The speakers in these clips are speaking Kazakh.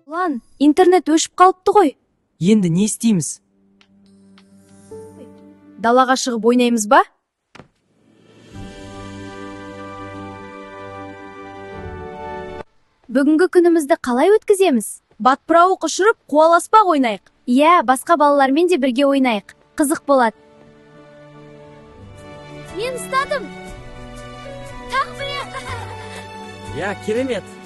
Ұлан, интернет өшіп қалыпты ғой. Енді не істейміз? Далаға шығып ойнаймыз ба? Бүгінгі күнімізді қалай өткіземіз? Батпырауық ұшырып, қуаласпақ ойнайық. Иә, басқа балалармен де бірге ойнайық. Қызық болады. Мен ұстадым. Тағы бір рет. Иә, керемет.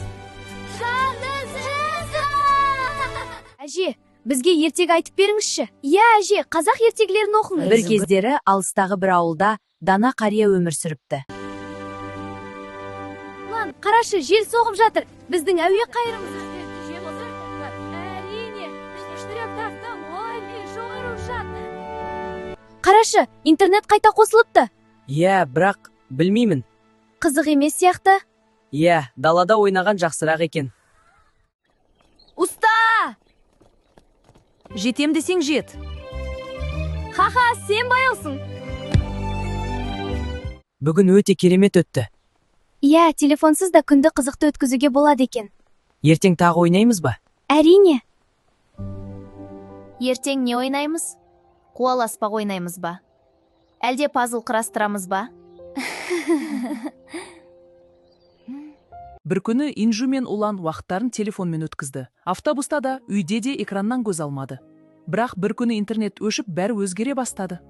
Әже, бізге ертегі айтып беріңізші. Иә, әже, қазақ ертегілерін оқыңыз. Бір кездері алыстағы бір ауылда дана қария өмір сүріпті. Ұлан, қарашы, жел соғып жатыр. Біздің әуе қайырымыз. Әрине, Қарашы, интернет қайта қосылыпты. Иә, бірақ білмеймін. Қызық емес сияқты. Иә, далада ойнаған жақсырақ екен. Ұста! Жетем десең жет. Ха-ха, сен баяусың. Бүгін өте керемет өтті. Иә, телефонсыз да күнді қызықты өткізуге болады екен. Ертең тағы ойнаймыз ба? Әрине. Ертең не ойнаймыз? Қуаласпақ ойнаймыз ба? Әлде пазл құрастырамыз ба? Бір күні Инжу мен Ұлан уақыттарын телефонмен өткізді. Автобуста да, үйде де экраннан көз алмады. Бірақ бір күні интернет өшіп, бәрі өзгере бастады.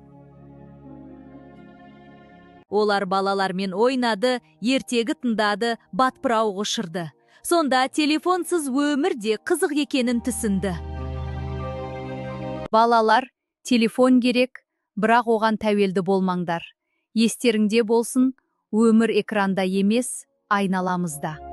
Олар балалармен ойнады, ертегі тыңдады, батпырауық ұшырды. Сонда телефонсыз өмір де қызық екенін түсінді. Балалар, телефон керек, бірақ оған тәуелді болмаңдар. Естеріңде болсын, өмір экранда емес, айналамызда.